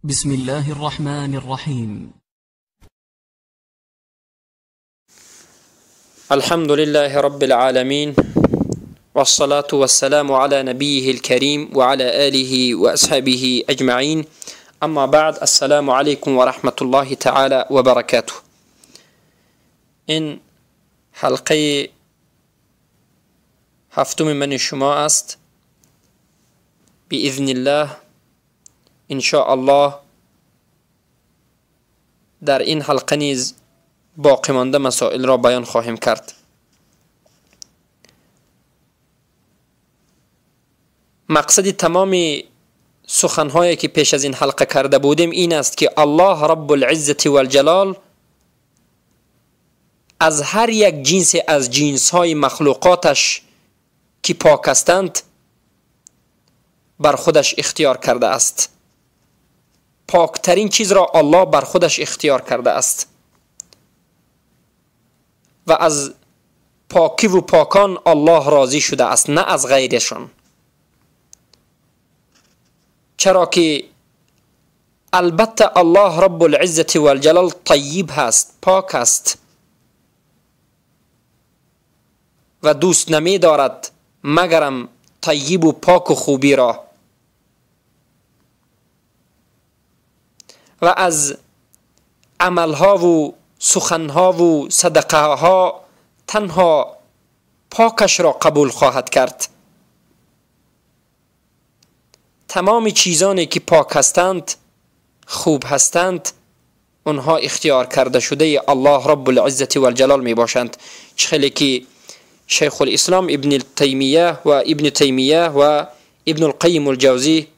بسم الله الرحمن الرحیم. الحمد لله رب العالمين، والصلاة والسلام على نبيه الكريم وعلى آله وأصحابه أجمعين. أما بعد، السلام عليكم ورحمة الله تعالى وبركاته. این حلقه هفتم من شما است. بإذن الله إن شاء الله در این حلقه نیز باقی مانده مسائل را بیان خواهیم کرد. مقصد تمام سخنهایی که پیش از این حلقه کرده بودیم این است که الله رب العزة والجلال از هر یک جنس از جنس‌های مخلوقاتش که پاک هستند بر خودش اختیار کرده است. پاکترین چیز را الله بر خودش اختیار کرده است و از پاکی و پاکان الله راضی شده است، نه از غیرشان. چرا که البته الله رب العزة والجلال طیب هست، پاک است و دوست نمی دارد مگرم طیب و پاک و خوبی را. و از عملها و سخنها و صدقه ها تنها پاکش را قبول خواهد کرد. تمام چیزانی که پاک هستند، خوب هستند، اونها اختیار کرده شده الله رب العزة والجلال می باشند. چه که شیخ الاسلام ابن تیمیه و ابن تیمیه و ابن القیم الجوزی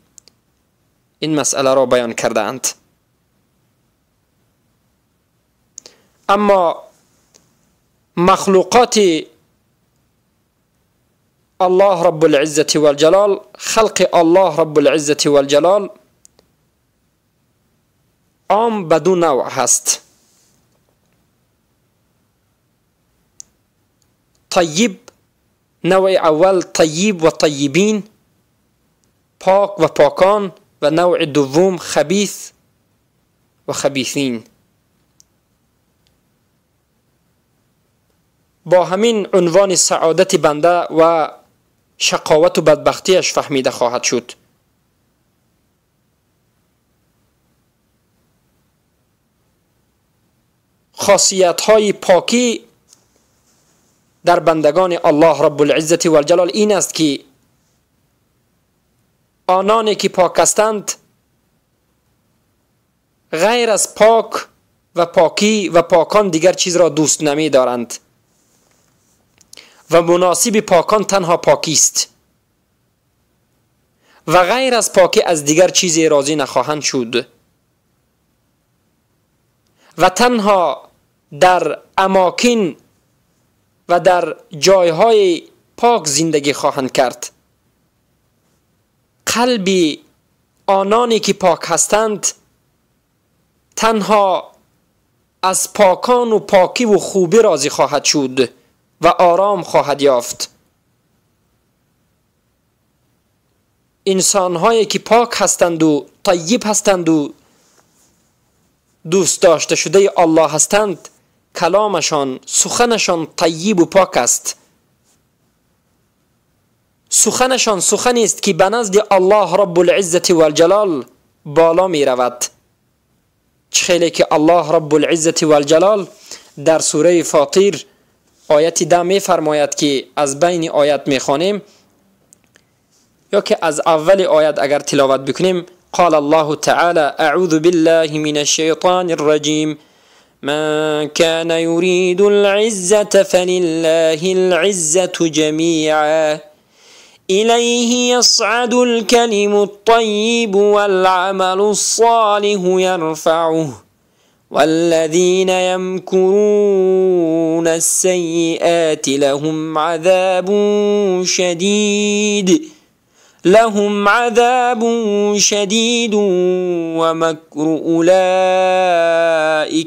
این مسئله را بیان کرده اند. اما مخلوقات الله رب العزة والجلال، خلق الله رب العزة والجلال عام به دو نوع هست: طیب، نوع اول طیب و طیبین، پاک و پاکان، و نوع دوم خبیث و خبیثین. با همین عنوان سعادت بنده و شقاوت و بدبختیش فهمیده خواهد شد. خاصیت های پاکی در بندگان الله رب العزة والجلال این است که آنانی که پاک هستند غیر از پاک و پاکی و پاکان دیگر چیز را دوست نمی دارند و مناسب پاکان تنها پاکی است و غیر از پاکی از دیگر چیزی راضی نخواهند شد و تنها در اماکن و در جایهای پاک زندگی خواهند کرد. قلب آنانی که پاک هستند تنها از پاکان و پاکی و خوبی راضی خواهد شد و آرام خواهد یافت. انسانهایی که پاک هستند و طیب هستند و دوست داشته شده الله هستند، کلامشان، سخنشان طیب و پاک است. سخنشان سخنی است که به نزد الله رب العزة والجلال بالا می رود. خیلی که الله رب العزة والجلال در سوره فاطر آیت 10 می فرماید که از بین آیت می خوانیم یا که از اول آیت اگر تلاوت بکنیم: قال الله تعالى اعوذ بالله من الشیطان الرجیم من كان يريد العزة فلله العزة جميعا إليه يصعد الكلم الطيب والعمل الصالح يرفعه والذين يمكرون السيئات لهم عذاب شديد لهم عذاب شديد ومكر أولئك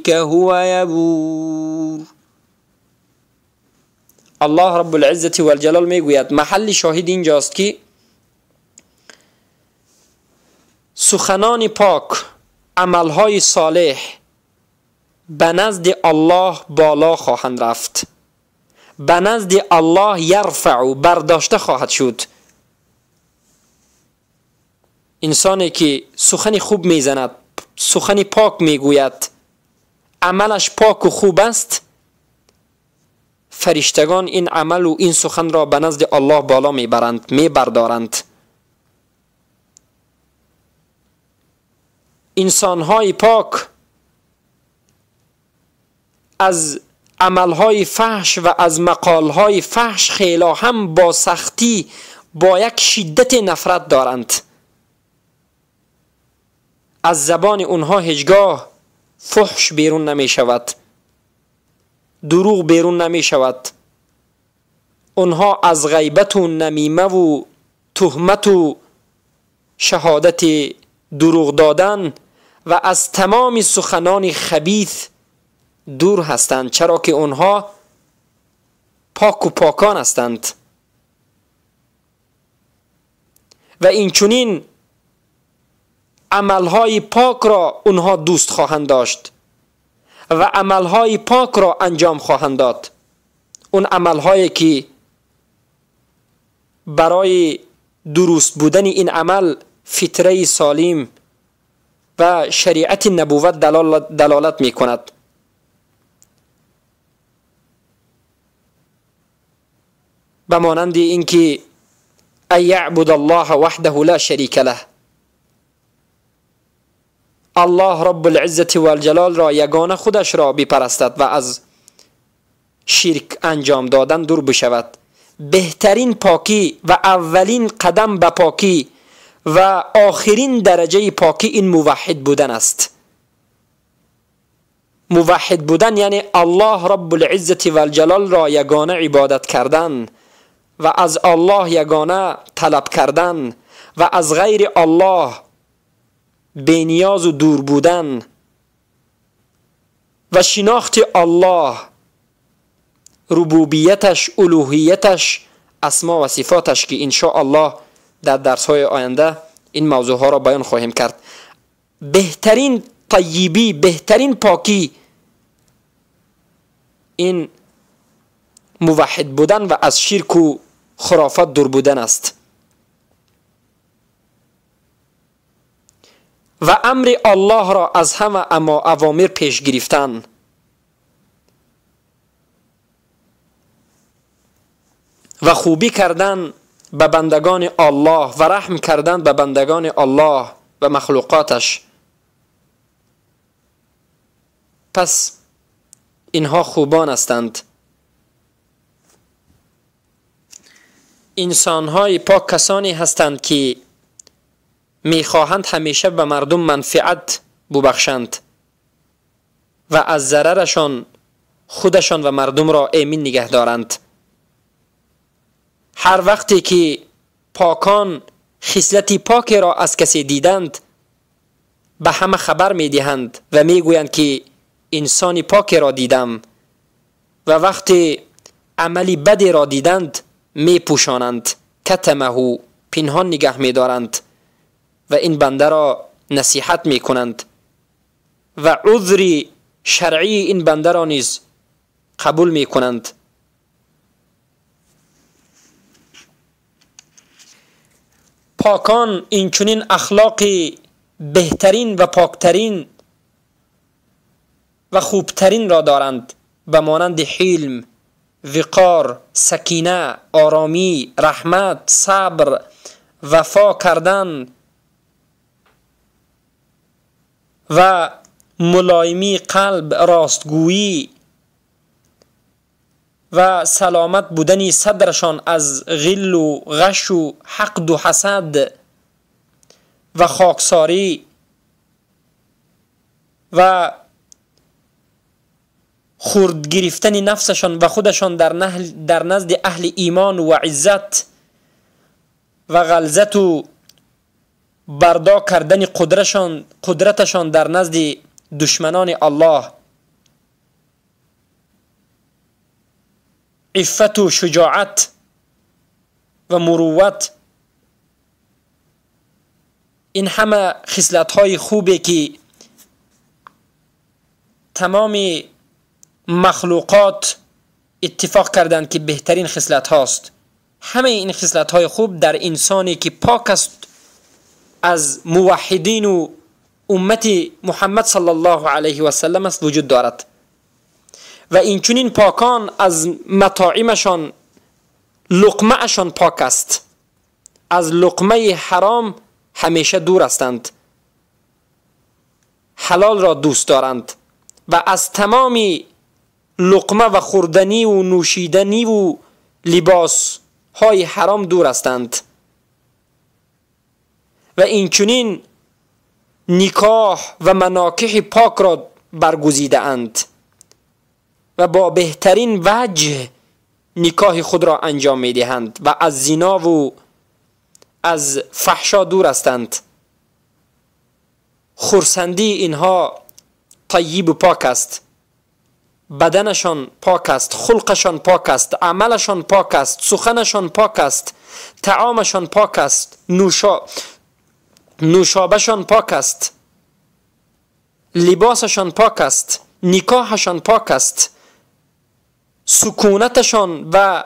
هو يبور. الله رب العزة والجلال میگوید محل شاهد اینجاست که سخنان پاک عملهای صالح به نزد الله بالا خواهند رفت، به نزد الله یرفع، برداشته خواهد شد. انسانی که سخن خوب میزند، سخن پاک میگوید، عملش پاک و خوب است، فرشتگان این عمل و این سخن را به نزد الله بالا میبرند، میبردارند. انسانهای پاک از عملهای فحش و از مقالهای فحش خیلی هم با سختی، با یک شدت نفرت دارند. از زبان اونها هیچگاه فحش بیرون نمی شود، دروغ بیرون نمی شود. اونها از غیبت و نمیمه و تهمت و شهادت دروغ دادن و از تمام سخنان خبیث دور هستند، چرا که اونها پاک و پاکان هستند. و این چنین عملهای پاک را اونها دوست خواهند داشت و عملهای پاک را انجام خواهند داد. اون عملهایی که برای درست بودن این عمل فطره سالم و شریعت نبوت دلالت می کند. به مانند اینکه ان یعبد الله وحده لا شریک له، الله رب العزة والجلال را یگانه خودش را بپرستد و از شرک انجام دادن دور بشود. بهترین پاکی و اولین قدم به پاکی و آخرین درجه پاکی این موحد بودن است. موحد بودن یعنی الله رب العزة والجلال را یگانه عبادت کردن و از الله یگانه طلب کردن و از غیر الله بینیاز و دور بودن و شناخت الله، ربوبیتش، الوهیتش، اسما و صفاتش که انشاءالله در درس‌های آینده این موضوع ها را بیان خواهیم کرد. بهترین طیبی، بهترین پاکی این موحد بودن و از شرک و خرافات دور بودن است. و امر الله را از همه اما اوامر پیش گرفتن. و خوبی کردن به بندگان الله و رحم کردن به بندگان الله و مخلوقاتش. پس اینها خوبان هستند. انسانهای پاک کسانی هستند که میخواهند همیشه به مردم منفعت ببخشند و از ضررشان خودشان و مردم را ایمن نگه دارند. هر وقتی که پاکان خصلت پاک را از کسی دیدند به همه خبر میدهند و میگویند که انسان پاک را دیدم، و وقتی عملی بد را دیدند میپوشانند، کتمه، پنهان نگه میدارند و این بنده را نصیحت میکنند و عذر شرعی این بنده را نیز قبول میکنند. پاکان این چنین اخلاق بهترین و پاکترین و خوبترین را دارند، به مانند حلم، وقار، سکینه، آرامی، رحمت، صبر، وفا کردن و ملایمی قلب، راستگویی و سلامت بودن صدرشان از غل و غش و حقد و حسد و خاکساری و خرد گرفتن نفسشان و خودشان در نزد اهل ایمان و عزت و غلظت و بردا کردن قدرتشان در نزد دشمنان الله، عفت و شجاعت و مروت، این همه خصلت‌های خوبی که تمام مخلوقات اتفاق کردند که بهترین خصلت هاست. همه این خصلت های خوب در انسانی که پاک است از موحدین و امت محمد صلی الله علیه و سلم است وجود دارد. و این چنین پاکان از مطاعمشان، لقمه اشان پاک است، از لقمه حرام همیشه دور هستند، حلال را دوست دارند و از تمام لقمه و خوردنی و نوشیدنی و لباس های حرام دور هستند. و این چنین نکاح و مناکح پاک را برگزیده اند و با بهترین وجه نکاح خود را انجام می دهند و از زنا و از فحشا دور هستند. خرسندی اینها طیب و پاک است، بدنشان پاک است، خلقشان پاک است، عملشان پاک است، سخنشان پاک است، طعامشان پاک است، نوشابهشان پاک است، لباسشان پاک است، نکاحشان پاک است، سکونتشان و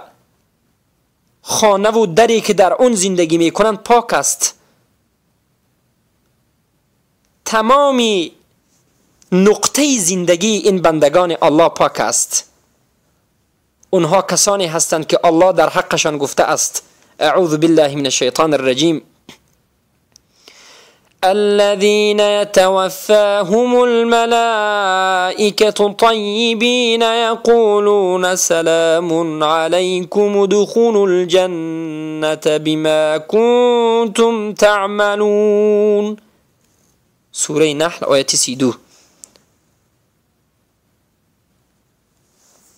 خانه و دری که در اون زندگی میکنند پاک است. تمامی نقطه زندگی این بندگان الله پاک است. اونها کسانی هستند که الله در حقشان گفته است: اعوذ بالله من الشیطان الرجیم، الذين يتوفاهم الملائكة طيبين يقولون سلام عليكم ادخلوا الجنة بما كنتم تعملون. سوره نحل آیت 32.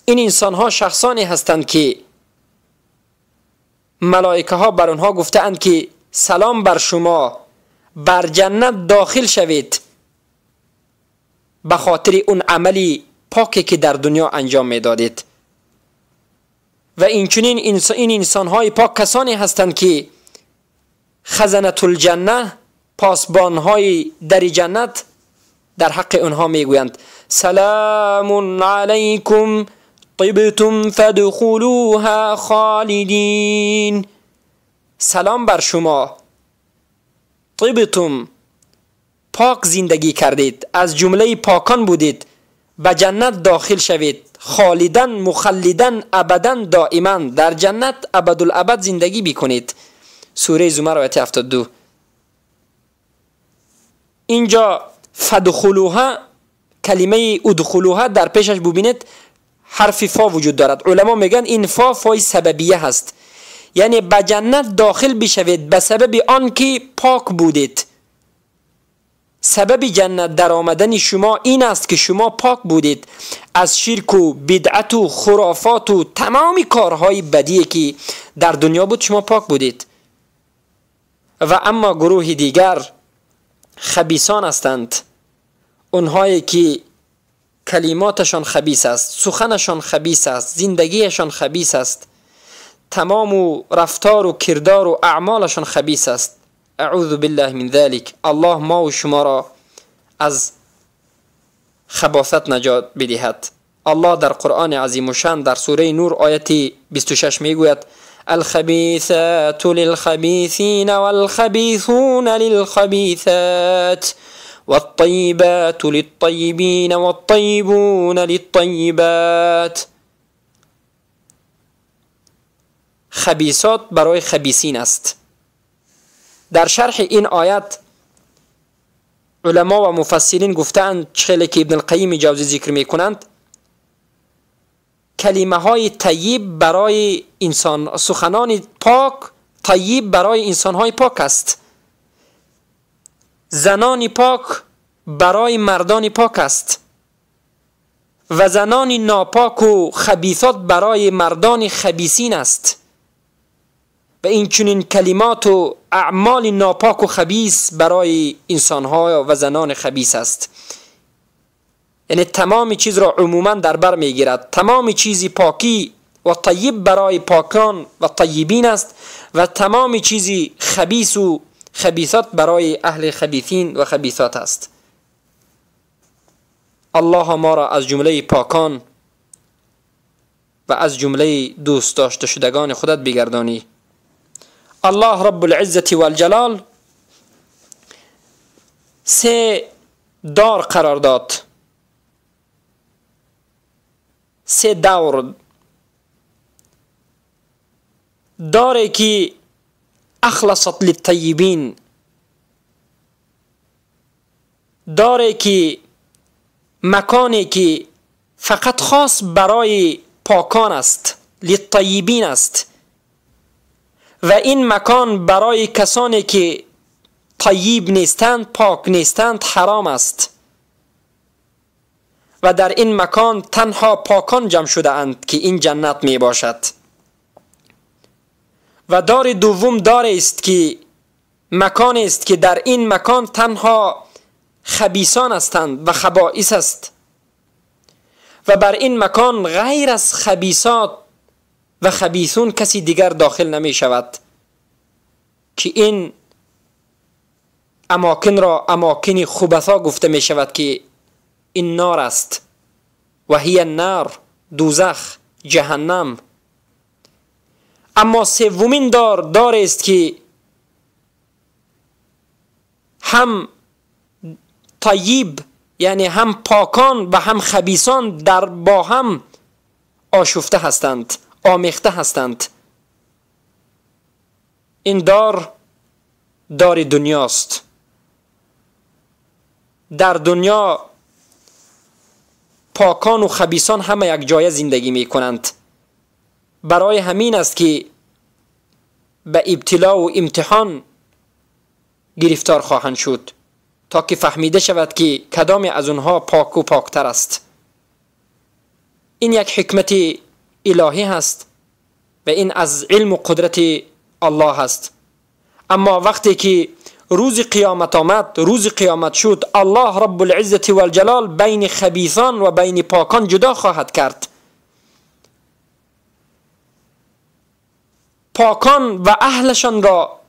این انسان ها شخصانی هستند که ملائکه ها بر آنها گفتند که سلام بر شما، بر جنت داخل شوید به خاطر اون عملی پاکی که در دنیا انجام میدادید. و این چنین این انسان های پاک کسانی هستند که خزنة الجنه، پاسبان های در جنت، در حق اونها میگویند سلام علیکم طبتم فادخلوها خالدین. سلام بر شما، طبتم، پاک زندگی کردید، از جمله پاکان بودید، به جنت داخل شوید، خالدن مخلدن ابدا دائما در جنت ابدالابد زندگی بکنید. سوره زمر آیت 72. اینجا فدخلوها، کلمه ادخلوها در پیشش ببینید حرف فا وجود دارد. علما میگن این فا فای سببیه هست، یعنی به جنت داخل بشوید به سبب آنکه پاک بودید. سبب جنت در آمدن شما این است که شما پاک بودید از شرک و بدعت و خرافات و تمام کارهای بدی که در دنیا بود، شما پاک بودید. و اما گروه دیگر خبیثان هستند، اونهایی که کلماتشان خبیث است، سخنشان خبیث است، زندگیشان خبیث است، تمام و رفتار و کردار و اعمالشان خبیث است. اعوذ بالله من ذلک. الله ما و شما را از خباثت نجات بدهد. الله در قرآن عظیم الشان در سوره نور آیت 26 میگوید الخبیثات للخبیثین والخبیثون للخبیثات والطیبات للطیبین والطیبون للطیبات. خبیثات برای خبیثین است. در شرح این آیت علما و مفسرین گفتند، چخیلی که ابن القیم جوزی ذکر میکنند، کلمه های طیب برای انسان، سخنان پاک طیب برای انسان های پاک است، زنان پاک برای مردان پاک است و زنان ناپاک و خبیثات برای مردان خبیثین است. و این چنین کلمات و اعمال ناپاک و خبیث برای انسانها و زنان خبیث است. یعنی تمام چیز را عموما در بر میگیرد. تمام چیزی پاکی و طیب برای پاکان و طیبین است و تمام چیزی خبیث و خبیثات برای اهل خبیثین و خبیثات است. الله ما را از جمله پاکان و از جمله دوست داشته شدگان خودت بگردانی. الله رب العزة والجلال سه دار قرار داد، سه دور. داری که اخلصت للطیبین، داری که مکانی که فقط خاص برای پاکان است، للطیبین است، و این مکان برای کسانی که طیب نیستند، پاک نیستند، حرام است. و در این مکان تنها پاکان جمع شده اند که این جنت می باشد. و دار دوم دار است که مکان است که در این مکان تنها خبیثان هستند و خبائث است، و بر این مکان غیر از خبیثات و خبیثون کسی دیگر داخل نمی شود، که این اماکن را اماکن خبثا گفته می شود که این نار است، و هی النار، دوزخ، جهنم. اما سومین دار، دار است که هم طیب یعنی هم پاکان و هم خبیثان در با هم آشفته هستند، آمیخته هستند. این دار، دار دنیاست. در دنیا پاکان و خبیثان همه یک جای زندگی می کنند. برای همین است که به ابتلا و امتحان گرفتار خواهند شد، تا که فهمیده شود که کدام از اونها پاک و پاکتر است. این یک حکمت الهی هست و این از علم و قدرت الله هست. اما وقتی که روز قیامت آمد، روز قیامت شد، الله رب العزة والجلال بین خبیثان و بین پاکان جدا خواهد کرد. پاکان و اهلشان را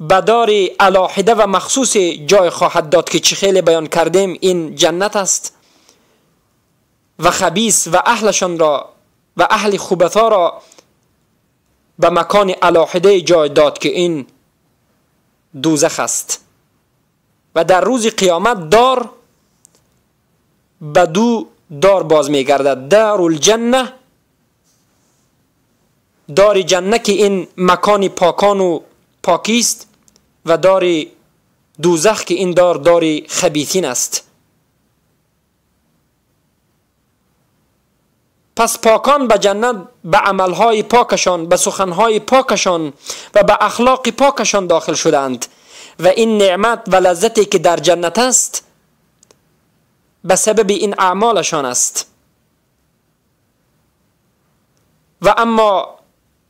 به دار علاحده و مخصوص جای خواهد داد که چه خیلی بیان کردیم این جنت است، و خبیث و اهلشان را و اهل خبثا را به مکان علاحده جای داد که این دوزخ است. و در روز قیامت دار به دو دار باز می گردد، دار الجنه، دار جنه که این مکان پاکان و پاکی است، و دار دوزخ که این دار، دار خبیثین است. پس پاکان به جنت به عملهای پاکشان، به سخنهای پاکشان و به اخلاق پاکشان داخل شدند، و این نعمت و لذتی که در جنت است به سبب این اعمالشان است. و اما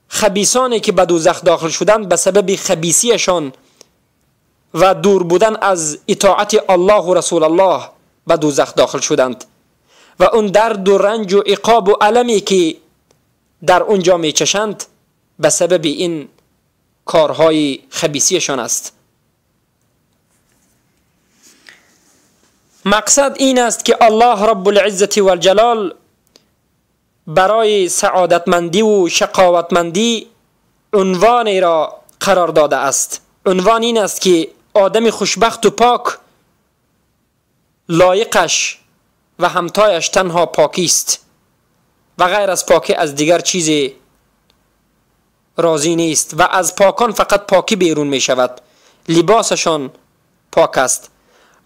خبیثانی که به دوزخ داخل شدند به سبب خبیثیشان و دور بودن از اطاعت الله و رسول الله به دوزخ داخل شدند، و اون درد و رنج و عقاب و المی که در اونجا میچشند به سبب این کارهای خبیثیشان است. مقصد این است که الله رب العزة والجلال برای سعادتمندی و شقاوتمندی عنوانی را قرار داده است. عنوان این است که آدم خوشبخت و پاک لایقش و همتایش تنها پاکی است و غیر از پاکی از دیگر چیزی راضی نیست، و از پاکان فقط پاکی بیرون می شود، لباسشان پاک است.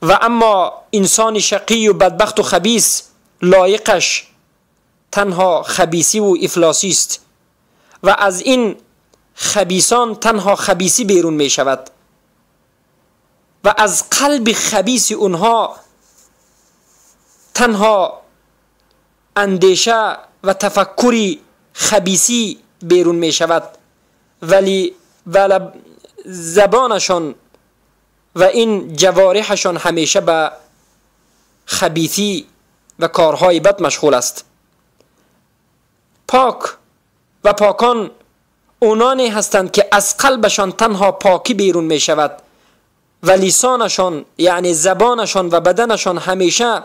و اما انسان شقی و بدبخت و خبیث لایقش تنها خبیثی و افلاسی است، و از این خبیثان تنها خبیثی بیرون می شود، و از قلب خبیث اونها تنها اندیشه و تفکری خبیثی بیرون می شود، ولی زبانشان و این جوارحشان همیشه به خبیثی و کارهای بد مشغول است. پاک و پاکان اونانی هستند که از قلبشان تنها پاکی بیرون می شود و لسانشان یعنی زبانشان و بدنشان همیشه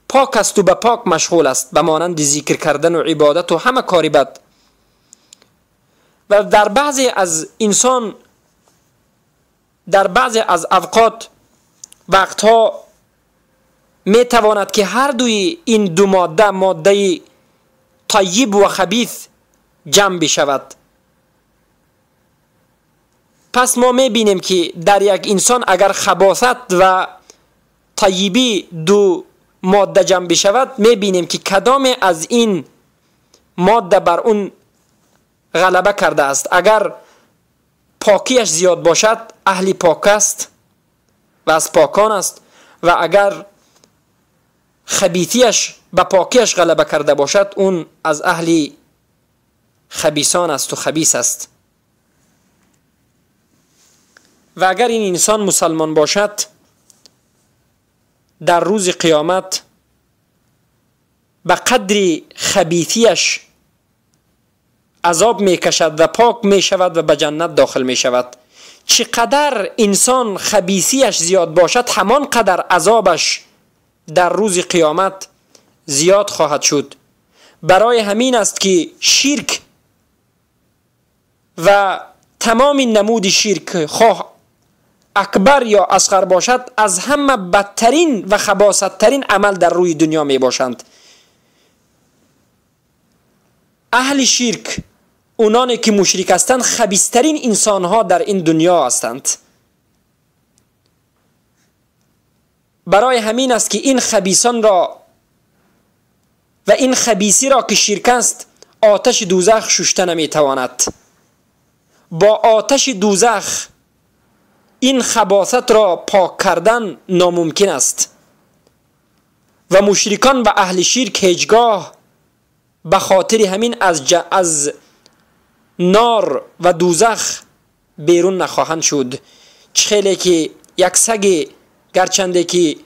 پاک است و به پاک مشغول است، به مانند ذکر کردن و عبادت و همه کاری بد. و در بعضی از انسان در بعضی از اوقات وقتها می تواند که هر دوی این دو ماده، ماده طیب و خبیث، جمع بشود. پس ما می بینیم که در یک انسان اگر خباثت و طیبی دو ماده جمع بشود، می بینیم که کدام از این ماده بر اون غلبه کرده است. اگر پاکیش زیاد باشد اهل پاک است و از پاکان است، و اگر خبیثیش به پاکیش غلبه کرده باشد اون از اهل خبیثان است و خبیث است. و اگر این انسان مسلمان باشد در روز قیامت به قدر خبیثیش عذاب میکشد و پاک میشود و به جنت داخل میشود. چقدر انسان خبیثیش زیاد باشد همان قدر عذابش در روز قیامت زیاد خواهد شد. برای همین است که شرک و تمام نمود شرک خواه اکبر یا اصغر باشد از همه بدترین و خباثت‌ترین عمل در روی دنیا می باشند. اهل شرک، اونانی که مشرک هستند، خبیث‌ترین انسان‌ها در این دنیا هستند. برای همین است که این خبیثان را و این خبیثی را که شرک است آتش دوزخ ششته نمیتواند. با آتش دوزخ این خباثت را پاک کردن ناممکن است و مشرکان و اهل شرک هیچگاه به خاطر همین از نار و دوزخ بیرون نخواهند شد. چه که یک سگ گرچنده که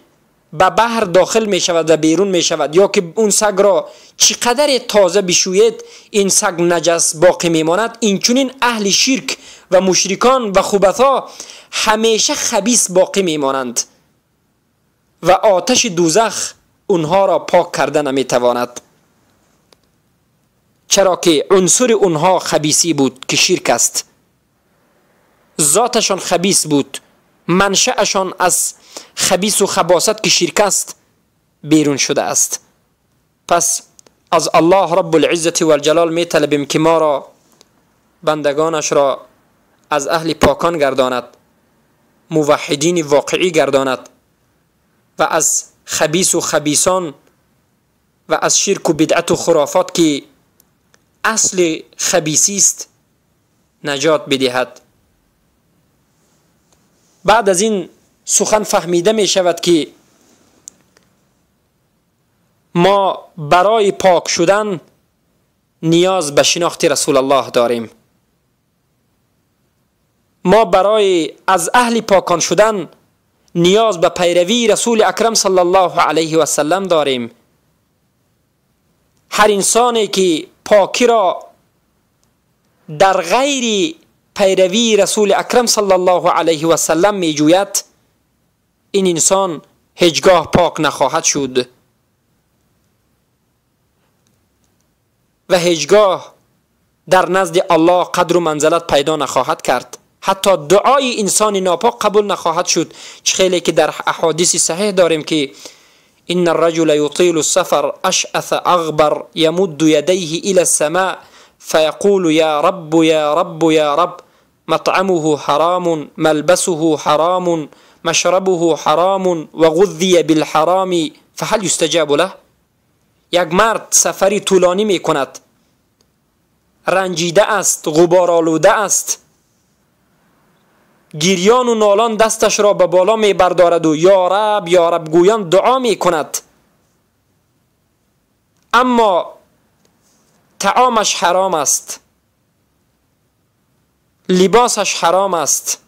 به بحر داخل می شود و بیرون می شود، یا که اون سگ را چقدر تازه بشوید این سگ نجس باقی می ماند، این چنین اهل شرک و مشرکان و خبثا همیشه خبیث باقی می مانند و آتش دوزخ اونها را پاک کرده نمی تواند، چرا که عنصر اونها خبیثی بود که شرک است. ذاتشان خبیث بود، منشأشان از خبیث و خباثت که شرک است بیرون شده است. پس از الله رب العزة والجلال می طلبیم که ما را، بندگانش را، از اهل پاکان گرداند، موحدین واقعی گرداند و از خبیث و خبیثان و از شرک و بدعت و خرافات که اصل خبیثی است نجات بدهد. بعد از این سخن فهمیده می شود که ما برای پاک شدن نیاز به شناخت رسول الله داریم. ما برای از اهل پاکان شدن نیاز به پیروی رسول اکرم صلی الله علیه و سلم داریم. هر انسانی که پاکی را در غیر پیروی رسول اکرم صلی الله علیه و سلم می جوید، این انسان هیچگاه پاک نخواهد شد و هیچگاه در نزد الله قدر و منزلت پیدا نخواهد کرد. حتی دعای انسان ناپاک قبول نخواهد شد. خیلی که در احادیث صحیح داریم که ان الرجل یطیل السفر اشعث اغبر یمد یدیه الى السماء فیقول یا رب یا رب یا رب مطعمه حرام ملبسه حرام مشربه حرام وغذی بالحرام فهل یستجاب له. یک مرد سفری طولانی می کند، رنجیده است، غبار آلوده است، گریان و نالان دستش را به بالا می بردارد و یا رب یا رب گویان دعا می کند، اما طعامش حرام است، لباسش حرام است،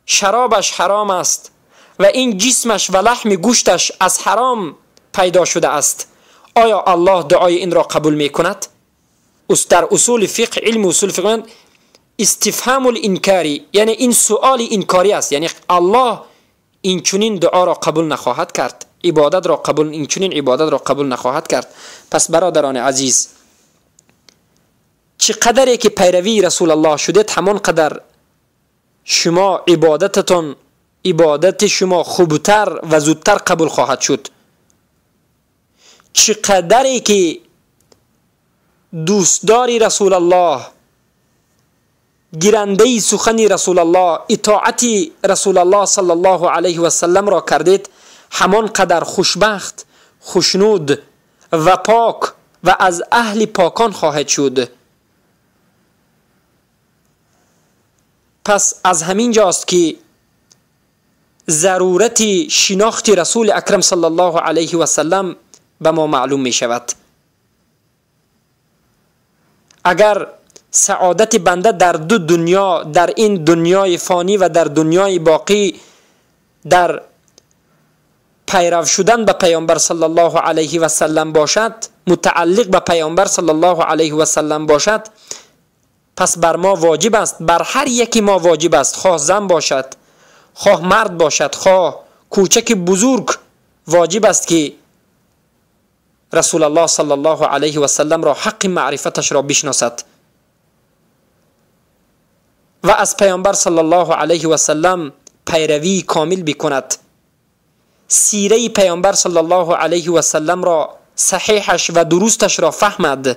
شرابش حرام است و این جسمش و لحم گوشتش از حرام پیدا شده است. آیا الله دعای این را قبول می کند؟ در اصول فقه، علم اصول فقه، استفهام الانکاری، یعنی این سؤال انکاری است، یعنی الله این چنین دعا را قبول نخواهد کرد، عبادت را قبول، این چنین عبادت را قبول نخواهد کرد. پس برادران عزیز، چه قدری که پیروی رسول الله شدید، همان قدر شما عبادتتون، عبادت شما خوبتر و زودتر قبول خواهد شد. چه قدری که دوستداری رسول الله، گیرنده سخن رسول الله، اطاعت رسول الله صلی الله علیه و سلم را کردید، همان قدر خوشبخت، خوشنود و پاک و از اهل پاکان خواهد شد. پس از همین جاست که ضرورت شناخت رسول اکرم صلی الله علیه و سلم به ما معلوم می شود. اگر سعادت بنده در دو دنیا، در این دنیای فانی و در دنیای باقی، در پیرو شدن به پیامبر صلی الله علیه و سلم باشد، متعلق به پیامبر صلی الله علیه و سلم باشد، پس بر ما واجب است، بر هر یکی ما واجب است، خواه زن باشد، خواه مرد باشد، خواه کوچک بزرگ، واجب است که رسول الله صلی الله علیه و سلم را حق معرفتش را بشناسد و از پیامبر صلی الله علیه و سلم پیروی کامل بکند. سیره پیامبر صلی الله علیه و سلم را صحیحش و درستش را فهمد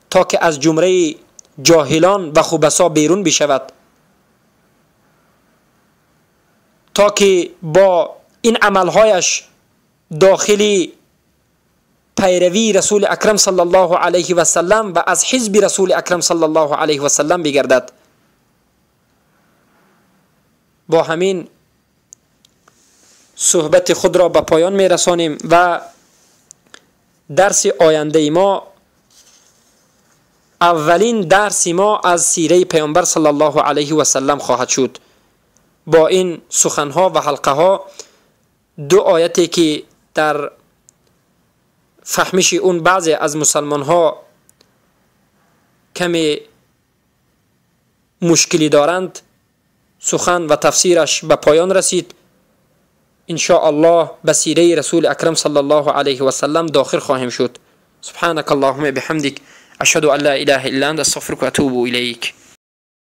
تا که از جمله جاهلان و خبثا بیرون بشود، تا که با این عملهایش داخلی پیروی رسول اکرم صلی الله علیه و سلم و از حزب رسول اکرم صلی الله علیه و سلم بگردد. با همین صحبت خود را به پایان می رسانیم و درس آینده ما، اولین درس ما از سیره پیامبر صلی الله علیه و سلم خواهد شد. با این سخنها و حلقه ها، دو آیتی که در فهمش اون بعضی از مسلمان ها کمی مشکلی دارند، سخن و تفسیرش به پایان رسید. ان شاء الله به سیره رسول اکرم صلی الله علیه و سلم داخل خواهیم شد. سبحانك اللهم بحمدك، اشهد ان لا اله الا انت، استغفرك و اتوب الیک.